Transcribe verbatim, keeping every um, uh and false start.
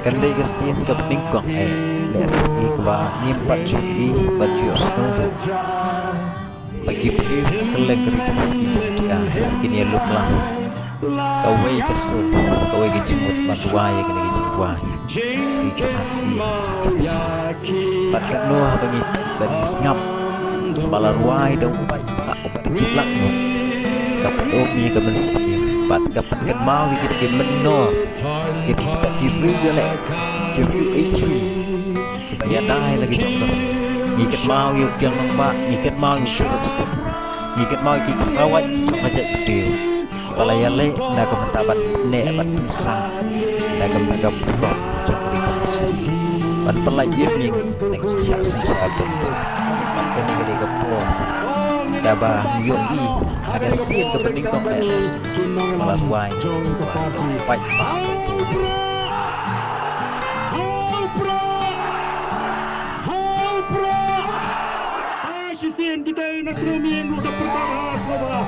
Kan dei ka sien kaba nyngkong eh lehse kaba ngim pat ju ïohi bad ju ïohsngew ruh ba ki briew ha kylleng ka Ri Khasi Jaiñtia kin ïalum lang kawei ka sur, kawei ka jingmut ban duwai ïa kine ki jingrwai Ri Khasi, Ri Khasi. Bad katno haba ngi peit bad ngi sngap ba la rwai da u paidbah uba da ki lak ngut, ka pynum ïa ka mynsiem bad ka pynkynmaw ïa kita ki mynnor, ïa kita ki riew ïaleh, ki riew aithuh kiba ïada ïa la ki jong ka ri. Ngi kynmaw ïa u Kiang Nangbah, ngi kynmaw ïa u Jurong Sing, ngi kynmaw ïa ki khrawait jong ka jaitbynriew ba la ïaleh na ka bynta ban pynneh ban pynsah da ka bynta ka burom jong ka Ri Khasi, ban pynlait im ïa ngi na ka jingshah shisha ha ka pyrthei. Bad kane ka dei ka por kaba ngi ïohi ha ka sien kaba nyngkong eh lehse ba la rwai, rwai da u paidbah. Shisien kita na kumi ngu ka perkara soba.